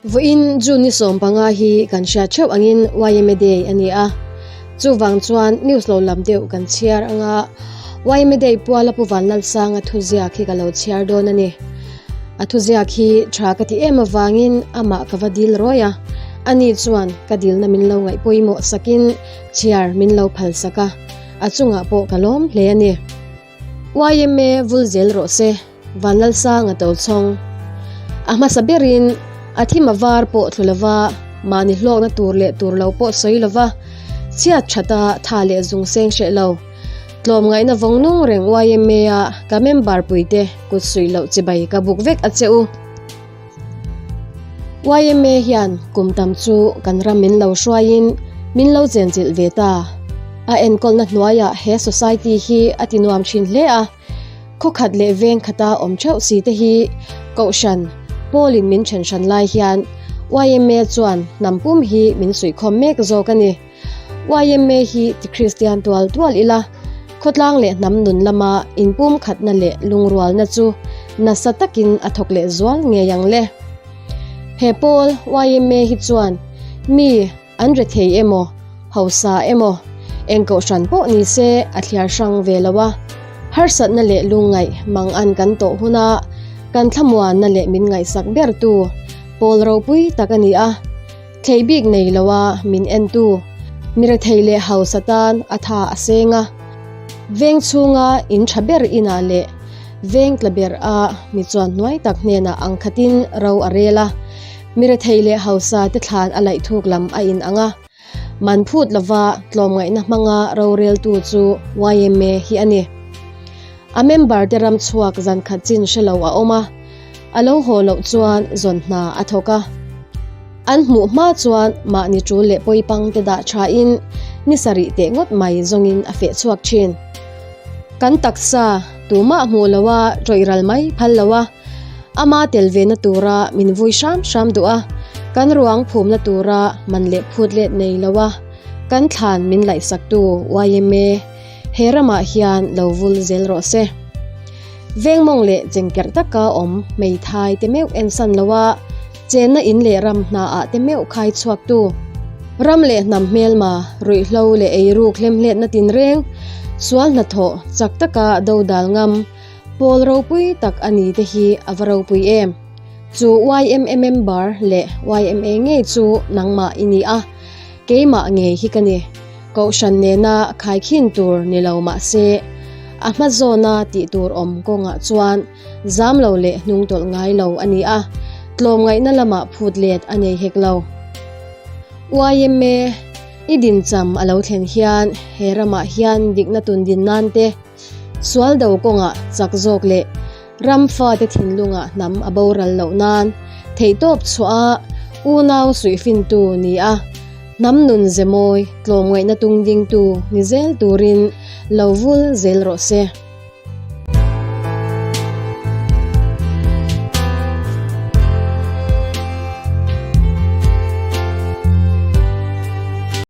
Vawiin June ni 15 hi kan hriat theuh angin YMA Day a ni a. Chuvang chuan news lo lam deuh kan chhiar anga YMA Day puala Pu Vanlalsanga thuziak hi ka lo chhiar dawn a ni. A thuziak hi tha ka ti em avangin amah ka va dil rawi a, ani chuan ka dilna min lo ngaih pawimawh sakin chhiar min lo phal sak a, a chungah pawh ka lawm hle a ni. YMA vul zel rawh se, Vanlalsanga Tochhawng. A hmasa berin a thim a var pawh thlu lova, mahni hlawkna tur leh tur lo pawh sawi lova, chhiat thata tha leh zung seng hreh lo. Tlawmngaihna vawng nung reng YMA a ka member puite kut suih loh chibai ka buk vek a che u. YMA hian kum tam chu kan ram min lo hruaiin min lo chenchilh ve ta. A enkawlna hnuaiah he society hi a ti nuam thin hle a, khawkhat leh veng khata awm theuh si te hi Kohhran Paulin min then hran lai hian YMA chuan hnam pum hi min suihkhawm mek zawk a ni. YMA hi ti Kristian tual tual ila, khawtlang leh hnam nun lama inpumkhatna leh lungrualna chu nasa takin a thawk leh zual ngei ang le. He pawl YMA hi chuan mi an rethei emaw, hausa emaw, eng kohhran pawh ni se a thliar hrang ve lo a, harsatna leh lungngaih mang an kan tawh huna kan thlamuanna leh min ngaihsak bertu pawl ropui tak a ni a. Thlei bik nei lo a min entu, mi rethei leh hausa tan a tha a seng a. Veng chhunga in tha ber inah leh veng tla ber a mi chuan hnuai tak hnenah ang khatin ro a rel a. Mi rethei leh hausa te thlan a laih thuk lam a in ang a. Man phut lova tlawmngaihna hmanga roreltu chu YMA hi a ni. A member te ram chhuak zan khat chin hre lo a awm a. A lo haw loh chuan zawn hna a thawk a. An hmuh hma chuan mahni tul leh pawipang te dah thain ni sarih teh ngawt mai zawngin a feh chhuak thin. Kan taksa tumah hmuh loha tawih ral mai phal lo a, ama tel ve na tura min vui hram hram duh a, kan ruang phumna tura man leh phut let nei lo a, kan thlan min laihsaktu YMA he ramah hian lo vul zel rawh se. Vengmawng leh chengkerh taka awm hmeithai te meuh ensan lo a, chenna in leh ram hnaah te meuh khai chhuaktu, ram leh hnam hmelma, ruihhlo leh eiruk hlemhletna tinreng, sual hnathawh chak taka dodal ngam, pawl ropui tak a ni te hi a va ropui em? Chu YMA member leh YMA ngei chu nangmah i ni a, keimah ngei hi ka ni. Kohhran nena khaikhin tur ni lo mah se, a hma zawna tih tur awm kawngah chuan zam lo leh hnung tawlh ngai lo a ni a, tlawmngaihna lamah phut let a nei hek lo. YMA, i dincham a lo thlen hian he ramah hian dikna tun din nan te, sual do kawngah chak zawk leh ram fate thinlungah hnam a boral loh nan theihtawp chhuah a unau suihfintu ni a, hnam nun ze mawi tlawmngaihna tung dingtu ni zel turin lo vul zel rawh se.